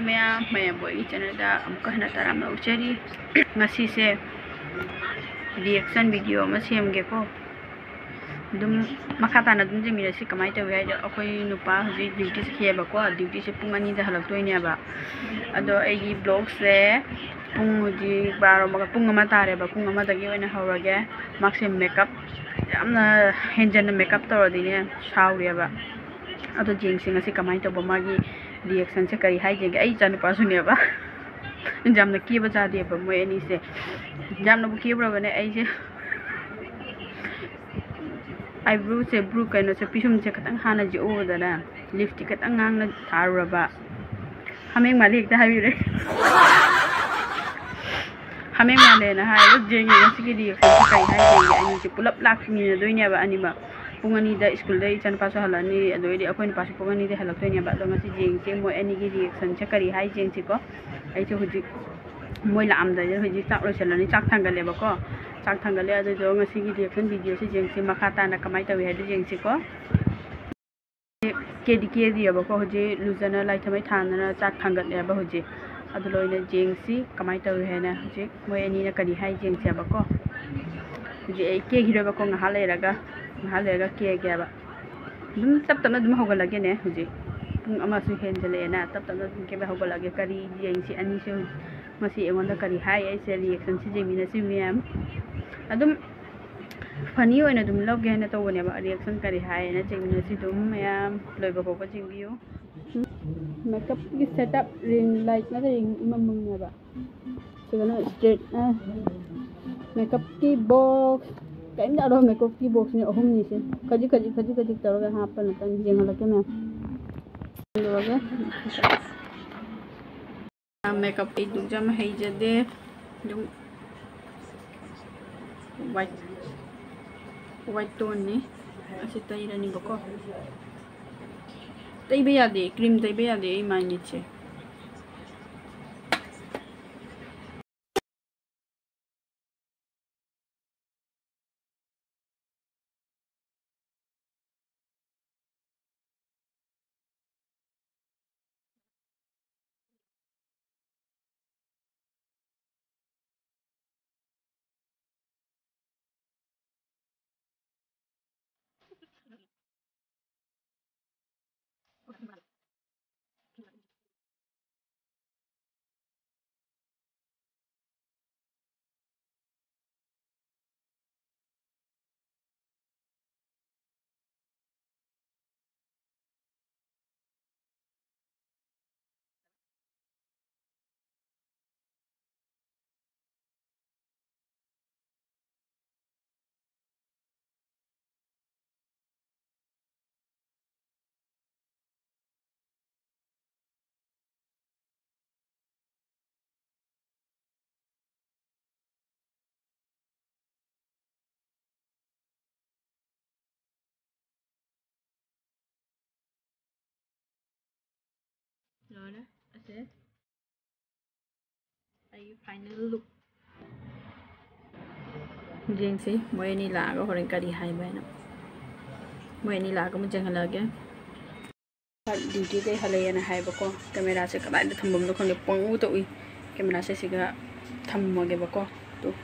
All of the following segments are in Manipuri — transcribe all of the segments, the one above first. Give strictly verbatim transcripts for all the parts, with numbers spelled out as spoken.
ꯃꯌꯥꯝ, ꯃꯌꯥꯝꯕꯨ ꯑꯩꯒꯤ ꯆꯦꯅꯦꯜꯗ ꯑꯃꯨꯛꯀ ꯍꯟꯅ ꯇꯔꯥꯝꯅ ꯑꯣꯛꯆꯔꯤ꯫ ꯉꯁꯤꯁꯦ ꯔꯤꯌꯦꯛꯁꯟ ꯚꯤꯗꯤꯑꯣ ꯑꯃ ꯁꯦꯝꯒꯦꯀꯣ꯫ ꯑꯗꯨꯝ ꯃꯈꯥ ꯇꯥꯅ ꯑꯗꯨꯝ ꯌꯦꯡꯃꯤꯟꯅꯁꯤ꯫ ꯀꯃꯥꯏꯅ ꯇꯧꯏ ꯍꯥꯏꯗꯤ, ꯑꯩꯈꯣꯏ ꯅꯨꯄꯥ ꯍꯧꯖꯤꯛ ꯗ꯭ꯌꯨꯇꯤ ꯆꯠꯈꯤꯑꯕꯀꯣ, ꯗ꯭ꯌꯨꯇꯤꯁꯦ ꯄꯨꯡ ꯑꯅꯤꯗ ꯍꯜꯂꯛꯇꯣꯏꯅꯦꯕ꯫ ꯑꯗꯣ ꯑꯩꯒꯤ ꯕ꯭ꯂꯣꯛꯁꯦ ꯄꯨꯡ ꯍꯧꯖꯤꯛ ꯕꯥꯔꯣ ꯃꯈꯥꯏ, ꯄꯨꯡ ꯑꯃ ꯇꯥꯔꯦꯕ, ꯄꯨꯡ ꯑꯃꯗꯒꯤ ꯑꯣꯏꯅ ꯍꯧꯔꯒꯦ꯫ ꯃꯥꯁꯦ ꯃꯦꯀꯞ ꯌꯥꯝꯅ ꯍꯦꯟꯖꯟꯅ ꯃꯦꯀꯞ ꯇꯧꯔꯗꯤꯅꯦ ꯁꯥꯎꯔꯦꯕ꯫ ꯑꯗꯣ ꯌꯦꯡꯁꯤ ꯉꯁꯤ ꯀꯃꯥꯏꯅ ꯇꯧꯕ, ꯃꯥꯒꯤ ꯔꯤꯌꯦꯛꯁꯟꯁꯦ ꯀꯔꯤ ꯍꯥꯏꯒꯦ꯫ ꯑꯩ ꯏꯆꯥꯅꯨꯄꯥꯁꯨꯅꯦꯕ, ꯌꯥꯝꯅ ꯀꯦꯕ ꯆꯥꯗꯦꯕ ꯃꯣꯏ ꯑꯅꯤꯁꯦ꯫ ꯌꯥꯝꯅꯕꯨ ꯀꯦꯕ꯭ꯔꯕꯅꯦ ꯑꯩꯁꯦ꯫ ꯑꯥꯏꯕ꯭ꯔꯣꯁꯦ ꯕ꯭ꯔꯨ, ꯀꯩꯅꯣꯁꯦ, ꯄꯤꯁꯨꯝꯁꯦ ꯈꯤꯇꯪ ꯍꯥꯟꯅ ꯌꯦꯛꯎꯗꯅ ꯂꯤꯞꯁꯇꯤꯛ ꯈꯤꯇꯪ ꯉꯥꯡꯅ ꯊꯥꯔꯨꯔꯕ꯫ ꯍꯥꯃꯦꯡ ꯃꯥꯜꯂꯤ ꯍꯦꯛꯇ ꯍꯥꯏꯕꯤꯔꯦ꯫ ꯍꯥꯃꯦꯡ ꯃꯥꯜꯂꯦꯅ ꯍꯥꯏꯔꯒ ꯌꯦꯡꯉꯦ꯫ ꯉꯁꯤꯒꯤ ꯔꯤꯌꯦꯛꯁꯟꯁꯦ ꯀꯔꯤ ꯍꯥꯏꯒꯦ? ꯑꯅꯤꯁꯦ ꯄꯨꯂꯞ ꯂꯥꯛꯃꯤꯟꯅꯗꯣꯏꯅꯦꯕ ꯑꯅꯤꯃꯛ꯫ ꯄꯨꯡ ꯑꯅꯤꯗ ꯁ꯭ꯀꯨꯜꯗ ꯏꯆꯥꯅꯨꯄꯥꯁꯨ ꯍꯜꯂꯛꯑꯅꯤ, ꯑꯗꯨꯗꯩꯗꯤ ꯑꯩꯈꯣꯏ ꯅꯨꯄꯥꯁꯨ ꯄꯨꯡ ꯑꯅꯤꯗ ꯍꯜꯂꯛꯇꯣꯏꯅꯦꯕ꯫ ꯑꯗꯣ ꯉꯁꯤ ꯌꯦꯡꯁꯦ ꯃꯣꯏ ꯑꯅꯤꯒꯤ ꯔꯤꯌꯦꯛꯁꯟꯁꯦ ꯀꯔꯤ ꯍꯥꯏ ꯌꯦꯡꯁꯤꯀꯣ꯫ ꯑꯩꯁꯦ ꯍꯧꯖꯤꯛ ꯃꯣꯏ ꯂꯥꯛꯑꯝꯗꯥꯏꯗ ꯍꯧꯖꯤꯛ ꯆꯥꯛ ꯂꯣꯏꯁꯤꯜꯂꯅꯤ, ꯆꯥꯛ ꯊꯥꯡꯒꯠꯂꯦꯕꯀꯣ꯫ ꯆꯥꯛ ꯊꯥꯡꯒꯠꯂꯦ꯫ ꯑꯗꯨꯗꯣ ꯉꯁꯤꯒꯤ ꯔꯤꯌꯦꯛꯁꯟ ꯚꯤꯗꯤꯑꯣꯁꯦ ꯌꯦꯡꯁꯤ, ꯃꯈꯥ ꯇꯥꯅ ꯀꯃꯥꯏꯅ ꯇꯧꯏ ꯍꯥꯏꯗꯣ ꯌꯦꯡꯁꯤꯀꯣ꯫ ꯀꯦꯗꯤ ꯀꯦꯗ꯭ꯔꯤꯑꯕꯀꯣ꯫ ꯍꯧꯖꯤꯛ ꯂꯨꯖꯅ ꯂꯥꯏ ꯊꯥꯎꯃꯩ ꯊꯥꯟꯗꯅ ꯆꯥꯛ ꯊꯥꯡꯒꯠꯂꯦꯕ ꯍꯧꯖꯤꯛ꯫ ꯑꯗꯨ ꯂꯣꯏꯅ ꯌꯦꯡꯁꯤ ꯀꯃꯥꯏꯅ ꯇꯧꯏ ꯍꯥꯏꯅ꯫ ꯍꯧꯖꯤꯛ ꯃꯣꯏ ꯑꯅꯤꯅ ꯀꯔꯤ ꯍꯥꯏ ꯌꯦꯡꯁꯦꯕꯀꯣ꯫ ꯍꯧꯖꯤꯛ ꯑꯩ ꯀꯦꯈꯤꯔꯣꯏꯕꯀꯣ, ꯉꯥꯏꯍꯥꯛ ꯂꯩꯔꯒ, ꯉꯥꯏꯍꯥꯛ ꯂꯩꯔꯒ ꯀꯦꯒꯦꯕ꯫ ꯑꯗꯨꯝ ꯇꯞ ꯇꯞꯅ ꯑꯗꯨꯝ ꯍꯧꯒꯠꯂꯒꯦꯅꯦ꯫ ꯍꯧꯖꯤꯛ ꯄꯨꯡ ꯑꯃꯁꯨ ꯍꯦꯟꯖꯜꯂꯛꯑꯦꯅ, ꯇꯞ ꯇꯞꯅ ꯑꯗꯨꯝ ꯀꯦꯕ ꯍꯧꯒꯠꯂꯛꯑꯒꯦ꯫ ꯀꯔꯤ ꯌꯦꯡꯁꯤ ꯑꯅꯤꯁꯦ ꯍꯧꯖꯤꯛ ꯃꯁꯤ ꯑꯩꯉꯣꯟꯗ ꯀꯔꯤ ꯍꯥꯏ, ꯑꯩꯁꯦ ꯔꯤꯌꯦꯛꯁꯟꯁꯤ ꯌꯦꯡꯃꯤꯟꯅꯁꯤ ꯃꯌꯥꯝ꯫ ꯑꯗꯨꯝ ꯐꯅꯤ ꯑꯣꯏꯅ ꯑꯗꯨꯝ ꯂꯧꯒꯦ ꯍꯥꯏꯅ ꯇꯧꯕꯅꯦꯕ꯫ ꯔꯤꯌꯦꯛꯁꯟ ꯀꯔꯤ ꯍꯥꯏꯅ ꯌꯦꯡꯃꯤꯟꯅꯁꯤ ꯑꯗꯨꯝ ꯃꯌꯥꯝ ꯂꯣꯏꯕ ꯐꯥꯎꯕ ꯌꯦꯡꯕꯤꯌꯨ꯫ ꯃꯦꯀꯞꯀꯤ ꯁꯦꯠꯑꯞ, ꯔꯤꯡ ꯂꯥꯏꯠ ꯅꯠꯇ꯭ꯔ ꯔꯤꯡ ꯑꯃꯃꯝꯅꯦꯕ꯫ ꯁꯤꯗꯅ ꯏꯁꯇ꯭ꯔꯦꯠꯅꯔ, ꯃꯦꯀꯞꯀꯤ ꯕꯣꯛꯁ, ꯀꯔꯤꯝꯇ ꯑꯔꯣꯏ ꯃꯦꯀꯞꯀꯤ ꯕꯣꯛꯁꯅꯤ ꯑꯍꯨꯝꯅꯤꯁꯦ꯫ ꯈꯖꯤꯛ ꯈꯖꯤꯛ ꯈꯖꯤꯛ ꯈꯖꯤꯛ ꯇꯧꯔꯒ ꯍꯥꯞꯄ ꯅꯠꯇꯅ ꯌꯦꯡꯍꯜꯂꯛꯀꯦ ꯃꯌꯥꯝ꯫ ꯇꯧꯔꯒ ꯃꯦꯀꯞ ꯑꯩ ꯑꯗꯨꯛ ꯌꯥꯝ ꯍꯩꯖꯗꯦ꯫ ꯑꯗꯨꯝ ꯋꯥꯏꯠ, ꯋꯥꯏꯠ ꯇꯣꯟꯅꯤ꯫ ꯑꯁꯤ ꯇꯩꯔꯅꯤꯕꯀꯣ꯫ ꯇꯩꯕ ꯌꯥꯗꯦ, ꯀ꯭ꯔꯤꯝ ꯇꯩꯕ ꯌꯥꯗꯦ ꯑꯩ ꯃꯥꯏ ꯃꯤꯠꯁꯦ꯫ ꯑꯁꯦ ꯑꯩꯒꯤ final look꯫ ꯌꯦꯡꯁꯤ ꯃꯣꯏ ꯑꯅꯤ ꯂꯥꯛꯑꯒ ꯍꯣꯔꯦꯟ ꯀꯔꯤ ꯍꯥꯏꯕ ꯍꯥꯏꯅ꯫ ꯃꯣꯏ ꯑꯅꯤ ꯂꯥꯛꯑꯒ ꯑꯃꯨꯛ ꯌꯦꯡꯍꯜꯂꯛꯑꯒꯦ꯫ Duty ꯗꯩ ꯍꯜꯂꯛꯑꯦꯅ ꯍꯥꯏꯕꯀꯣ꯫ Camera ꯁꯦ ꯀꯗꯥꯏꯗ ꯊꯝꯐꯝꯅꯣ ꯈꯪꯗꯦ, ꯄꯪꯎꯗ ꯎꯏ꯫ Camera ꯁꯦ ꯁꯤꯒ ꯊꯝꯃꯒꯦꯕꯀꯣ꯫ ꯇꯨ꯫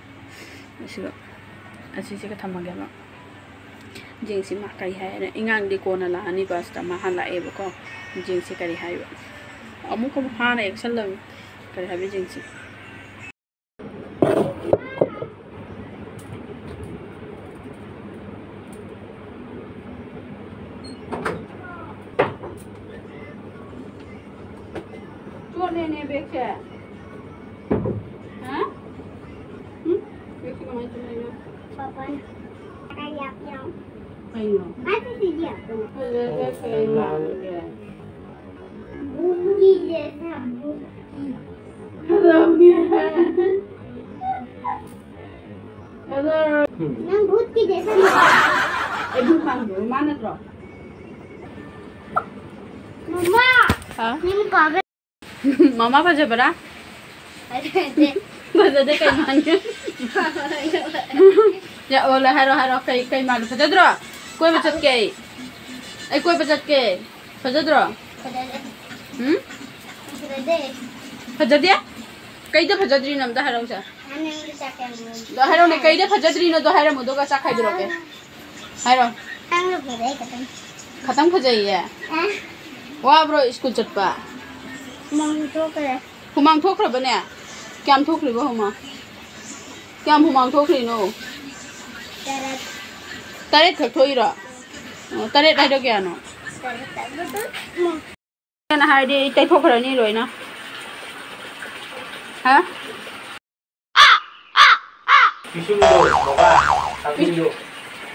ꯑꯁꯤꯒ, ꯑꯁꯤꯁꯤꯒ ꯊꯝꯃꯒꯦꯕ꯫ ꯌꯦꯡꯁꯤ ꯃꯥ ꯀꯔꯤ ꯍꯥꯏ꯫ ꯑꯩꯅ, "ꯏꯉꯥꯡꯗꯤ ꯀꯣꯟꯅ ꯂꯥꯛꯑꯅꯤ, bus ꯇ ꯃꯥ ꯍꯥꯟꯅ ꯂꯥꯛꯑꯦꯕꯀꯣ꯫ ꯌꯦꯡꯁꯤ ꯀꯔꯤ ꯍꯥꯏꯕ꯫" ꯑꯃꯨꯛꯀ ꯑꯃꯨꯛ ꯍꯥꯟꯅ ꯌꯦꯛꯁꯜꯂꯝꯃꯤ꯫ ꯀꯔꯤ ꯍꯥꯏꯕ ꯌꯦꯡꯁꯤ꯫ ꯆꯣꯠꯂꯦꯅꯦ bag ꯁꯦ꯫ ꯍꯥ? ꯎꯝ? Bag ꯁꯦ ꯀꯃꯥꯏꯅ ꯆꯣꯠꯂꯤꯅꯣ? ꯄꯥꯄꯥꯅ ꯈꯔ ꯌꯥꯝ ꯌꯥꯝ꯫ ꯀꯩꯅꯣ? ꯃꯥ ꯁꯤꯁꯤꯗꯤ ꯌꯥꯝ ꯀꯩꯅꯣ꯫ ꯐꯖꯗꯦ ꯀꯩꯅꯣ? ꯕꯨꯀꯤꯁꯦ ꯁꯥ ꯕꯨꯀꯤ꯫ ꯐꯖꯕꯅꯦ꯫ ꯐꯖꯔꯣꯏ꯫ ꯅꯪ ꯚꯨꯠꯀꯤ ꯖꯦꯁꯟ꯫ ꯑꯩ ꯚꯨꯠ ꯃꯥꯟꯕ꯭ꯔꯣ? ꯃꯥ ꯅꯠꯇ꯭ꯔꯣ? ꯃꯃꯥ! ꯍꯥ? ꯅꯪ ꯀꯥꯕ꯫ ꯃꯃꯥ ꯐꯖꯕ꯭ꯔꯥ? ꯐꯖꯗꯦ꯫ ꯐꯖꯗꯦ ꯀꯩ ꯃꯥꯟꯒꯦ? ꯌꯥ, ꯑꯣ, ꯂꯩ, ꯍꯥꯏꯔꯣ, ꯍꯥꯏꯔꯣ꯫ ꯀꯩ, ꯀꯩ ꯃꯥꯜꯂꯦ? ꯐꯖꯗ꯭ꯔꯣ? ꯀꯣꯏꯕ ꯆꯠꯀꯦ ꯑꯩ꯫ ꯑꯩ ꯀꯣꯏꯕ ꯆꯠꯀꯦ꯫ ꯐꯖꯗ꯭ꯔꯣ? ꯐꯖꯗꯦ꯫ ꯎꯝ? ꯐꯖꯗꯦ꯫ ꯐꯖꯗꯦ? ꯀꯩꯗ ꯐꯖꯗ꯭ꯔꯤꯅꯣ ꯑꯝꯇ ꯍꯥꯏꯔꯛꯎꯁꯦ꯫ ꯅꯪ ꯆꯥꯛ ꯌꯥꯝ ꯂꯣꯏꯔꯦ꯫ ꯑꯗꯣ ꯍꯥꯏꯔꯛꯎꯅꯦ, ꯀꯩꯗ ꯐꯖꯗ꯭ꯔꯤꯅꯣꯗꯣ ꯍꯥꯏꯔꯝꯃꯣ, ꯑꯗꯨꯒ ꯆꯥꯛ ꯈꯥꯏꯗꯣꯔꯛꯀꯦ꯫ ꯍꯥꯏꯔꯣ꯫ ꯅꯪꯅ ꯐꯖꯩ ꯈꯇꯪ꯫ ꯈꯇꯪ ꯐꯖꯩꯌꯦ? ꯑ꯫ ꯋꯥꯕ꯭ꯔꯣ ꯁ꯭ꯀꯨꯜ ꯆꯠꯄ? ꯍꯨꯃꯥꯡ ꯊꯣꯛꯈ꯭ꯔꯦ꯫ ꯍꯨꯃꯥꯡ ꯊꯣꯛꯈ꯭ꯔꯕꯅꯦ? ꯀꯌꯥꯝ ꯊꯣꯛꯈ꯭ꯔꯤꯕ ꯍꯨꯃꯥꯡ? ꯀꯌꯥꯝ ꯍꯨꯃꯥꯡ ꯊꯣꯛꯈ꯭ꯔꯤꯅꯣ? ꯇꯔꯦꯠ꯫ ꯇꯔꯦꯠ ꯈꯛ ꯊꯣꯛꯏꯔꯣ? ꯑꯣ, ꯇꯔꯦꯠ ꯍꯥꯏꯗꯣ ꯀꯌꯥꯅꯣ? ꯇꯔꯦꯠ ꯍꯥꯏꯕꯗꯨ꯫ ꯑꯩꯅ ꯍꯥꯏꯔꯗꯤ ꯑꯩ ꯇꯩꯊꯣꯛꯈ꯭ꯔꯅꯤ ꯂꯣꯏꯅ꯫ ꯍꯥ? ꯄꯤꯁꯨꯝꯗꯣ, ꯕꯕꯥ, ꯄꯤꯁꯨꯝꯗꯣ꯫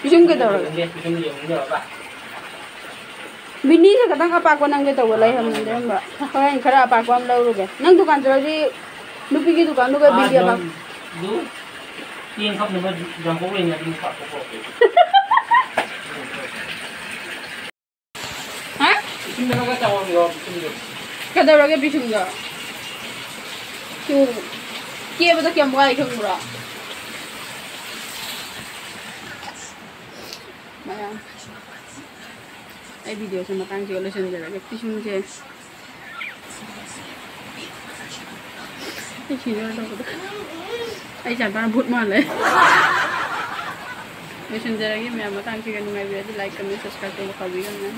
ꯄꯤꯁꯨꯝ ꯀꯩꯗꯧꯔꯒꯦ? ꯌꯦꯡꯅꯤꯡꯗꯦ, ꯄꯤꯁꯨꯝ ꯌꯦꯡꯅꯤꯡꯗꯦ, ꯕꯕꯥ꯫ ꯕꯤꯅꯤꯁꯦ ꯈꯇꯪ ꯑꯄꯥꯛꯄ ꯅꯪꯒꯦ ꯇꯧꯕ ꯂꯩꯔꯝꯃꯦ, ꯂꯩꯔꯝꯕ꯫ ꯍꯣꯔꯦꯟ ꯈꯔ ꯑꯄꯥꯛꯄ ꯑꯃ ꯂꯧꯔꯨꯒꯦ꯫ ꯅꯪ ꯗꯨꯀꯥꯟ ꯆꯠꯂꯗꯤ ꯅꯨꯄꯤꯒꯤ ꯗꯨꯀꯥꯟꯗꯨꯒ ꯕꯤꯟꯗꯤ ꯑꯄꯥꯛ- ꯆꯦꯡ ꯈꯞꯅꯕ ꯌꯥꯡꯀꯣꯛ ꯂꯩꯅ ꯑꯗꯨꯝ ꯈꯥꯛꯄ ꯄꯨꯔꯛꯀꯦ꯫ ꯍꯥ? ꯏꯁꯤꯡꯗ ꯈꯔ ꯆꯥꯎꯍꯜꯂꯣ, ꯏꯁꯤꯡꯗꯣ꯫ ꯀꯩꯗꯧꯔꯒꯦ ꯄꯤꯁꯨꯝꯗꯣ? ꯇꯨ, ꯀꯦꯕꯗ ꯀꯌꯥꯝ ꯋꯥꯏ ꯈꯪꯕ꯭ꯔꯣ? ꯃꯌꯥꯝ, ꯑꯩ ꯚꯤꯗꯤꯑꯣꯁꯦ ꯃꯇꯥꯡꯁꯤꯒ ꯂꯣꯏꯁꯤꯟꯖꯔꯒꯦ꯫ ꯄꯤꯁꯨꯝꯁꯦ ꯑꯩ ꯁꯤꯗꯧꯔꯦ ꯇꯧꯕꯗ꯫ ꯑꯩ ꯆꯥꯟꯇꯥꯅ ꯚꯨꯠ ꯃꯥꯜꯂꯦ꯫ ꯂꯣꯏꯁꯤꯟꯖꯔꯒꯦ ꯃꯌꯥꯝ, ꯃꯇꯥꯡꯁꯤꯒ ꯅꯨꯡꯉꯥꯏꯕꯤꯔꯗꯤ like, comment, subscribe ꯇꯧꯕ ꯀꯥꯎꯕꯤꯒꯅꯨ꯫